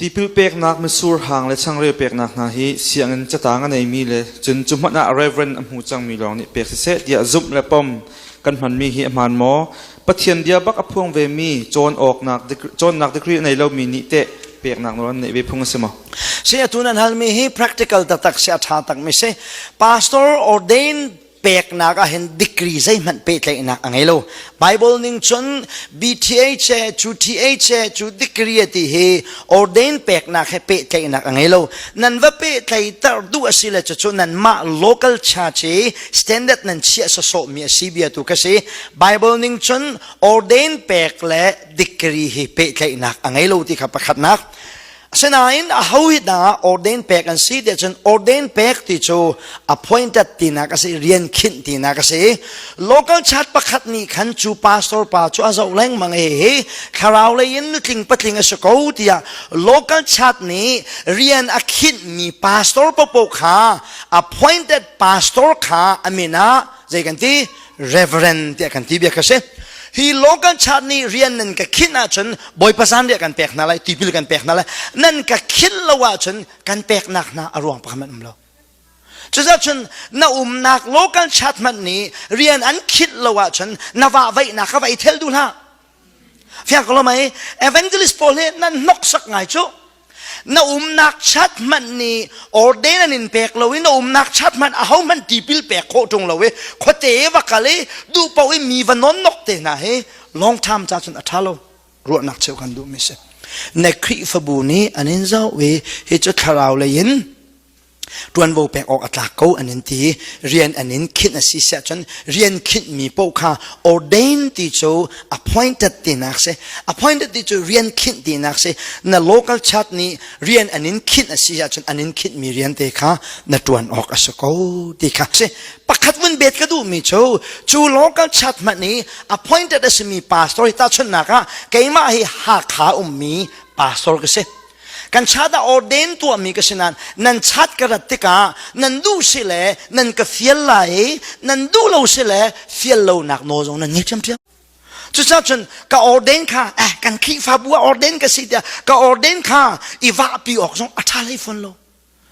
Tipil peknak mitsur hang le changreu peknak hna hi sianginn catang a neimi le cun cu hmanh ah reverend a hmu cangmi lawng nih pek siseh tiah zumh le pom kan hmanmi hi a hmaan maw? Pathian bia bak a phuang vemi cawn awknak cawnnak degree a nei lomi nih teh peknak nawl an neih ve phung a si maw? Si atu nan halmi hi practical taktak si a ṭha takmi si. Pastor ordain peknak ah hin degree zeihmanh pehtlaihnak a ngei lo. Bible ning cun BTH he cu TH he cu degree a ti hi ordain peknak he pehtlaihnak a ngei lo. Nan va pehtlaihter duh a si le cucu nanmah local church i standard nan chiah sawsawhmi a si bia tu ka si. Bible ning cun ordain pek le degree hi pehtlaihnak a ngei lo ti kha pakhatnak. Asinain aho hi dah ordain pek an si tiah cun ordain pek ti cu appointed tinak a si, rian khinh tinak a si. Local church pakhat nih khan cu pastor pa cu a zoh lengmang i hi thlarau lei in nutling patling a si ko tiah local church nih rian a khinhmi pastor popo kha appointed pastor kha a min ah zei kan ti reverend tiah kan ti bia kha si. Hi local church nih rian nan ka khinh ahcun Bawipa zanriah kan pek hna lai, tipil kan pek hna lai. Nan ka khinh lo ahcun kan peknak hna a ruang pakhat hmanh um lo. Cucaah cun na umnak local church hmanh nih rian an khinh lo ahcun na vahvaihnak kha va i thel duh hlah. Fiang ko lo mei? Evangelist pawl hi nan hnoksak ngai cu. Na umnak chat hmanh nih ordain an in pek lo i na umnak chat hmanh aho hmanh tipil pek khawh ṭung lo i khuate va kal i duh paoh i mi va nawnnok te hna hi long time ca cun a ṭha lo. Ruahnak cheu kan duhmi si. Na Khrihfabu nih an in zoh i hi cu thlarau lei in ṭuanvo pek awk a tlak ko an in ti. Rian an in khinh a si siah cun rian khinhmi paoh kha ordain ti cu appointed tinak si. Appointed ti cu rian khinh tinak si. Na local church nih rian an in khinh a si ahcun an in khinhmi rian te kha na ṭuan awk a si ko ti kha si. Pakhat vun bet ka duhmi cu cu local church hmanh i appointed a simi pastor hi tahchunhnak ah keimah hi Hakha ummi pastor ka si. Kan chat ah ordain tuahmi ka si nain nan chat ka rat tikah nan duh si le nan ka fial lai i nan duh lo si le fial lonak nawl zong nan ngei ṭhiamṭhiam. Cucaah cun ka ordain kha eh kan Khrihfabu ah ordain ka si tiah ka ordain kha i vahpi awk zong a ṭha hlei fawn lo.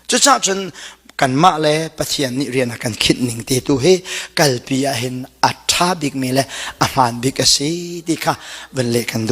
Cucaah cun kanmah le Pathian nih rian a kan khinh ning te tu hi kalpi ah hin a ṭha bikmi le a hmaan bik a si ti kha van leh kan duh.